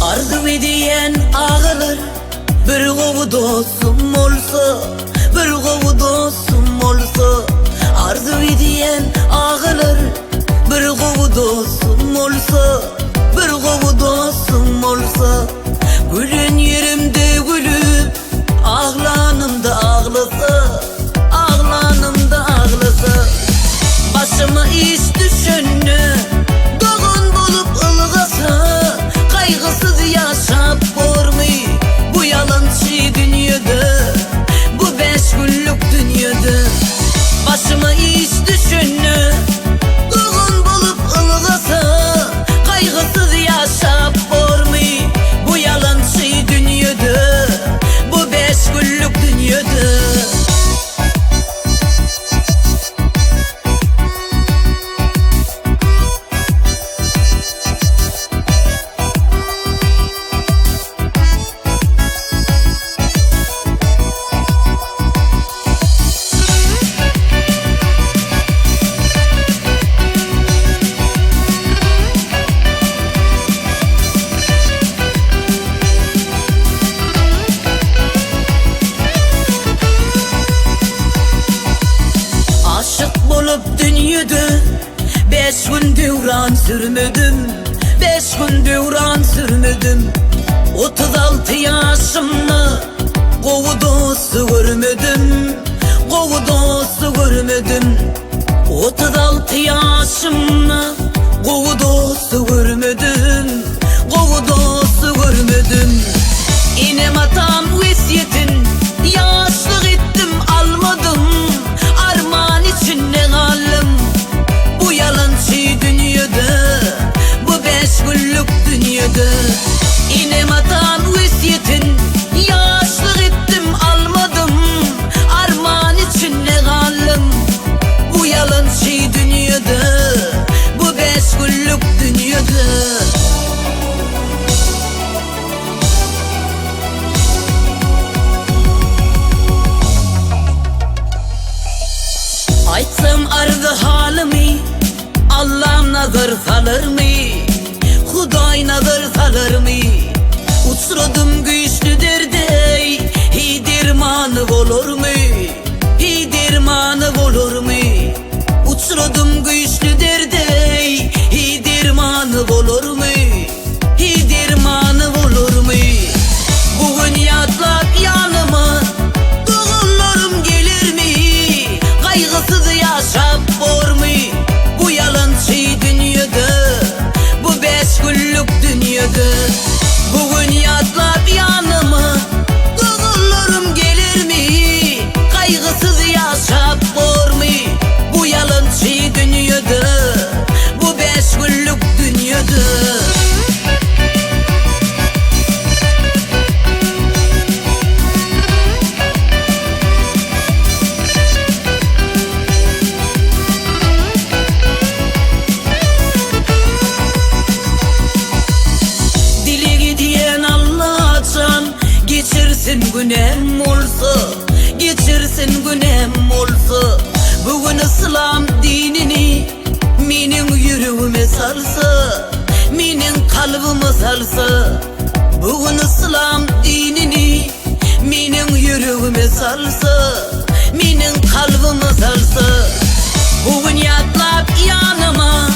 Arzuw edýän agalar Bir gowy dostum bolsa Bir gowy dostum bolsa Arzuw edýän agalar Bir gowy dostum bolsa Bir gowy dostum bolsa Gülen ýerimde gülüp Aglanymda aglasa Aglanymda aglasa Başyma iş düşende Dogan bolup ylgasa Gaýgysyz ýaşap bormy Bu ýalançy dünýede Bu bäş günlük dünýede Başyma iş düşende Dogan bolup ylgasa Gaýgysyz ýaşap bormy Bu ýalançy dünýede Bu bäş günlük dünýede. Aşyk bolup dünýede Bäş gün döwran sürmedim, Bäş gün döwran sürmedim. 36 ýaşymda gowy dosty görmedim, Gowy dosty görmedim. 36 ýaşymda gowy dosty görmedim, Gowy dosty görmedim. Enem-atam wesýetin ýaşlyk etdim almadym, Arman içinde galdym bu ýalançy dünýede, Bu bäş günlük dünýede. Enem-atam wesýetin ýaşlyk etdim almadym, Arman içinde galdym bu ýalançy dünýede, Bu bäş günlük dünýede. Aýtsam arzy halymy, Allam nazar salarmy, Hudaý nazar salarmy? Uçradym güýçli derde, Heý dermany bolarmy, Heý dermany bolarmy? Uçradym güýçli derde, Heý dermany bolarmy? Heý dermany bolarmy? Bu gün ýatlap ýanyma Doganlarym gelermi? Gaýgysyz ýaşap bormy Bu ýalançy dünýede Bu bäş günlük dünýede Bu gün ýatlap ýanyma Doganlarym gelermi? Gaýgysyz ýaşap bormy Bu ýalançy dünýede Bu bäş günlük dünýede. Dileg edýän Allajan geçirsin günäm bolsa geçirsin günäm bolsa bu gün yslam dinini Meniň ýüregime salsa, meniň kalbyma salsa, Bu gün yslam dinini meniň ýüregime salsa, meniň kalbyma salsa, Bu gün ýatlap ýanyma.